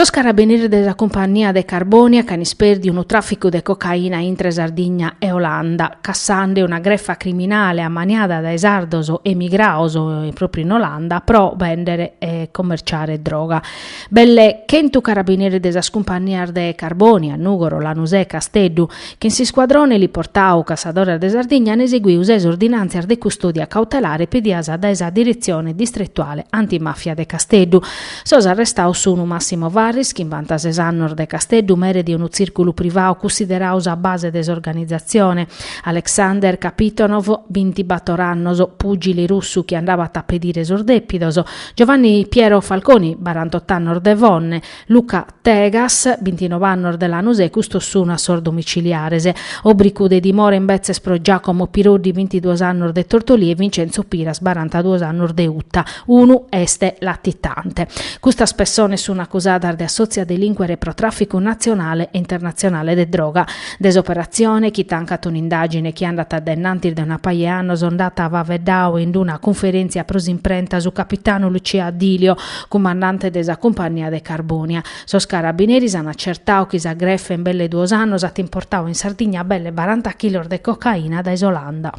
Sos carabineris de sa cumpannia de Carbònia ch'an ispèrdiu unu tràficu de cocaina intre Sardigna e Olanda, cassande una grefa criminale ammaniada dae sardos emigraos pròpriu in Olanda pro bèndere e commerciare droga. Belle chentu carabineris de sas cumpannias de Carbònia, Nùgoro, Lanusè e Casteddu, chin s'iscuadrone eliportau Cassadores de Sardigna an eseguiu ses ordinàntzias de custòdia cautelare pedias dae sa Diretzione Distretuale Antimàfia de Casteddu. Sos arrestaos sunu Massimo Farris, chimbantases annos de Casteddu, mere de unu tzìrculu privau cussiderau sa base de s'organizatzione, Alexander Kapitonov, bintibator annos, pùgile russu chi andabat a pedire sos dèpidos, Giovanni Piero Falconi, barantot'annos de Fonne, Luca Tegas, bintinov'annos de Lanusè, custos sunu a sos domiciliares. Òbricu de dimora imbetzes pro Giacomo Piroddi, bintiduos annos de Tortolì e Vincenzo Piras, barantaduos annos de Uta. Unu est latitante. Custas pessones sun acusadas de assòtziu a delìncuere pro tràficu natzionale e internatzionale de droga. De s'operatzione, chi tancat un'indàgine chi andat a dae innantis de una paja 'e annos, nd'at faeddadu in una cunferèntzia pro s'imprenta su capitanu Lucia Dilio, cumandante de sa cumpannia de Carbònia. Sos carabineris an acertadu chi sa grefa in belle duos annos at importadu in Sardigna belle baranta chilos de cocaina dae s'Olanda.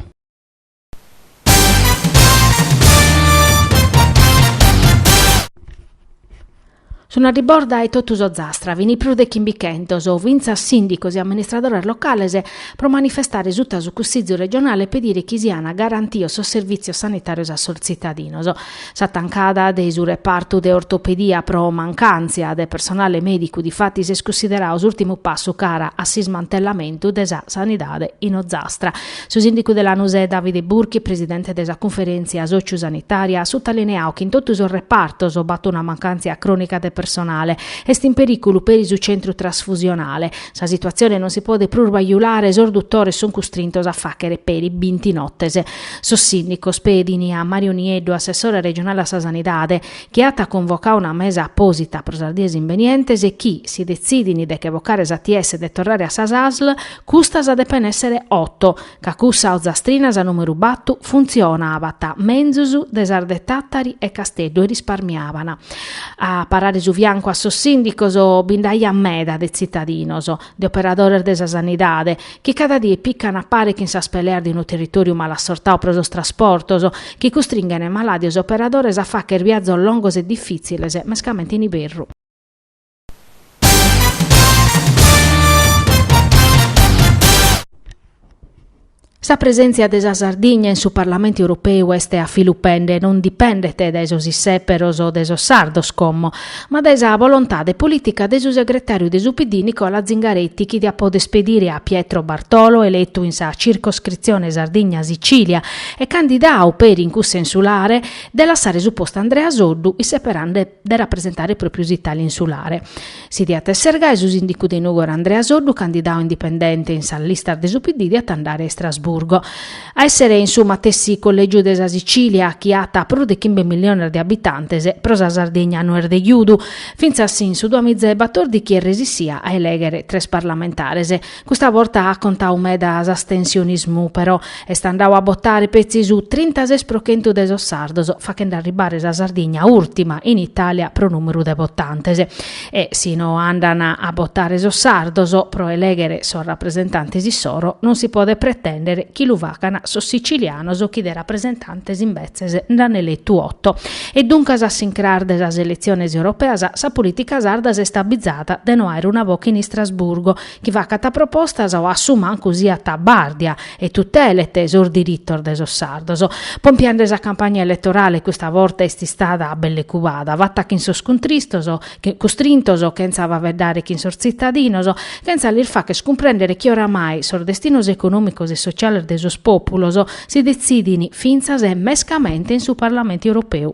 Sun arribos dae totu s'Ozastra, fin prus de chimbichentos, fintzas sìndicos e amministradores locales, pro manifestare suta su Cussizu regionale e pedire chi sian garantios sos servìtzios sanitàrios a sos tzitadinos. Sa tancada de su repartu de ortopedia pro mancàntzia de personale mèdicu difatis est cunsideradu s'ùrtimu passu cara a s'ismantellamentu de sa sanidade in Ozastra. Su sìndicu de Lanusè Davide Burchi, presidente de sa cunferèntzia sòtziu-sanitària, at sutalineadu chi in totu sos repartos b'at una mancàntzia crònica de personale. Est in perìculu peri su centru trasfusionale. Sa situatzione non si podet prus bajulare, sos dutores sunt custrintos a fàghere peri binti notes. Sos sìndicos pedin a Mario Nieddu, assessore regionale a sa Sanidade, chi at cunvocadu una mesa apòsita pro sas dies imbenientes e chi, si detzidin de che bocare s'ATS e de torrare a sas ASL, custas depen èssere oto, ca cussa ozastrina, sa nùmeru batu, funtzionabat menzus de sas de Tàtari e Casteddu e risparmiaban. A parare su fiancu a sos sìndicos bi nd'aiat meda de tzitadinos, de operadores de sa sanidade, chi cada die pican a pare chin sas peleas de unu territòriu malassortadu pro sos trasportos, chi custringhen malàdios e operadores a fagher biazos longos e difìtziles, mescamente in iberru. Sa presèntzia de sa Sardigna in su Parlamentu Europeu est afilupende e non dipendet dae sos issèperos de sos sardos como, ma dae sa volontade polìtica de su segretàriu de su PD Nicola Zingaretti chi diat poder pedire a Pietro Bartolo, eletu in sa circoscritzione Sardigna-Sicìlia e candidadu peri in cussa insulare, de lassare su postu a Andrea Soddu isseperende de rapresentare pròpiu s'Itàlia insulare. Si diat esser gai, su sìndicu de Nùgoro Andrea Soddu, candidadu indipendente in sas listas de su PD, diat andare a Istrasburgo. A èssere in su matessi collègiu de sa Sicìlia, chi at prus de chimbe milliones de abitantes, pro sa Sardigna no est de giudu, fintzas si in su duamiza e batòrdighi est resissia a elèghere tres parlamentares. Custa borta at contadu meda s'astensionismu, però est andadu a botare petzi su trintases pro chentu de sos sardos, faghende arribbare sa Sardigna ùrtima in Itàlia pro nùmeru de botantes. E si no andan a botare sos sardos pro elèghere sos rapresentantes issoro, non si podet pretèndere chi lu fagan sos sicilianos chi de rapresentantes imbetzes nd'an eletu oto. E duncas a s'incras de sas eletziones europeas sa polìtica sarda s'est abizada de no àere una boche in Istrasburgo, chi facat propostas o a su mancu siat bàrdia e tutelet sos diritos de sos sardos. Pompiende sa campagna eletorale custa borta est istada belle cubada, fata chin sos cuntristos, custrintos, chentza faeddare chin sos tzitadinos, chentza lis fagher cumprèndere chi oramai sos destinos econòmicos e sociales de sos pòpulos si detzidin fintzas e mescamente in su Parlamentu Europeu.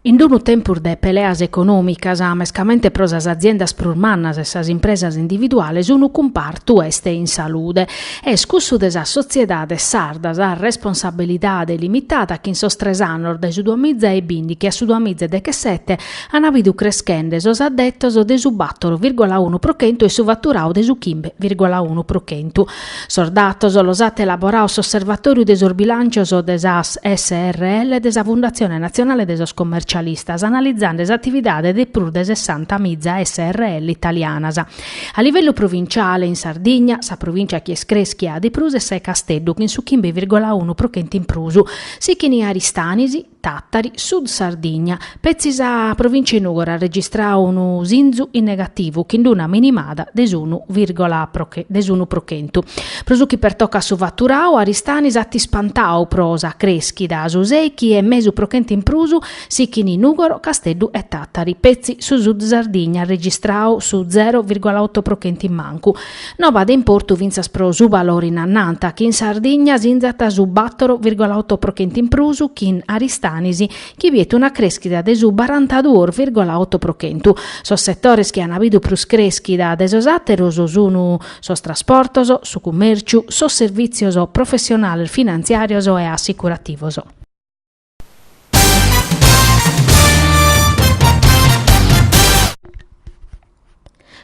In unu tempus de peleas econòmicas, mescamente pro sas aziendas prus mannas e sas impresas individuales, unu cumpartu est in salude. Est cussu de sas sotziedades sardas a responsabilidade limitada chi in sos tres annos dae su duamiza e bìndighi a su duamiza e dechesete an bidu creschende sos addetos de su bàtoro vìrgola unu pro chentu e su faturadu de su chimbe vìrgola unu pro chentu. Sos datos los at elaborados s'Osservatòriu de sos bilàntzios de sas SRL de sa Fundatzione Natzionale de sos Commercialistas, analizende s'atividade de prus de sessanta miza SRL italianas. A livellu provinciale, in Sardigna, sa provìncia chi est crèschia de prus est sa 'e Casteddu, chin su chimbe vìrgola unu pro chentu in prus. Sichin Aristanis, Tàtari, Sud Sardigna. Petzi sa provìncia 'e Nùgoro at registradu unu sinzu in negativu, chin d'una minimada de s'unu vìrgola de s'unu pro chentu. Pro su chi pertocat su faturadu, Aristanis at ispantadu pro sa crèschida, su sèichi e mesu pro chentu in prus, sichin Nùgoro, Casteddu e Tàtari. Petzi su Sud Sardigna at registradu su zero vìrgola oto pro chentu in mancu. Noba de importu fintzas pro su valore in annanta, chi in Sardigna sinzat su bàtoro vìrgola oto pro chentu in prus chin Aristanis chi biet una crèschida de su barantaduos vìrgola oto pro chentu. Sos setores chi an bidu prus crèschida de sos àteros sun sos trasportos, su cummèrciu, sos servìtzios professionales finantziàrios e assicurativos.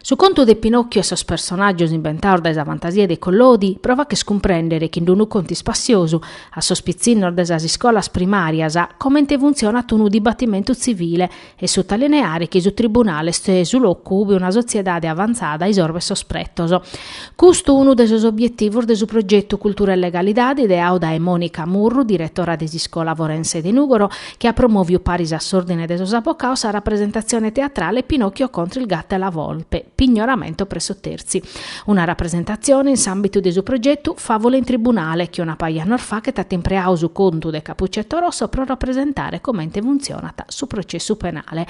Su contu de Pinocchio e sos personàgios imbentados dae sa fantasia de Collodi pro fagher cumprèndere chin unu contu ispassiosu a sos pitzinnos de sas iscolas primàrias comente funtzionat unu dibatimentu tzivile e sutalineare chi su tribunale est su locu ube una sotziedade avantzada isorvet sos pretos. Custu unu de sos obietivos de su progetu Cultura e Legalidade ideadu dae Monica Murru, diretora de s'Iscola Forense de Nùgoro, chi at promòviu paris a s'Òrdine de sos Avocados sa rapresentatzione teatrale Pinocchio contro il gatto e la volpe, pignoramento presso terzi. Una rapresentatzione in s'àmbitu de su progetu Favole in Tribunale, chi una paja annos faghet at impreadu su contu de Cappuccetto Rosso pro rapresentare comente funtzionat su processu penale.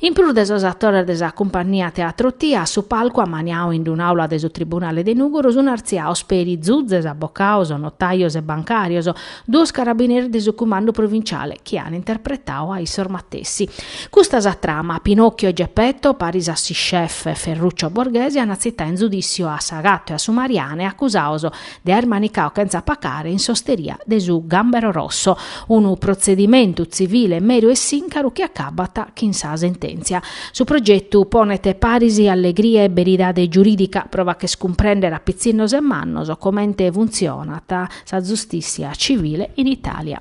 In prus de sos atores de sa cumpannia Teatro Tia, a su palcu ammaniadu in un'àula de su Tribunale de Nùgoro sun artziados peri zuzes, abocados, notajos e bancàrios, duos carabineris de su cumandu provinciale chi an interpretadu a issos matessi. Custa sa trama, Pinocchio e Geppetto, paris a s'iscef Ferruccio Borghese, an tzitadu in zudìssiu a sa gattu e a su mariane acusados de aer manicadu chentza pacare in s'osteria de su Gambero Rosso, unu protzedimentu tzivile meru e sìncaru chi acabat chin sa sentèntzia. Su progetu ponet paris allegria e beridade giurìdica pro fagher cumprèndere a pitzinnos e mannos comente funtzionat sa zustìssia civile in Itàlia.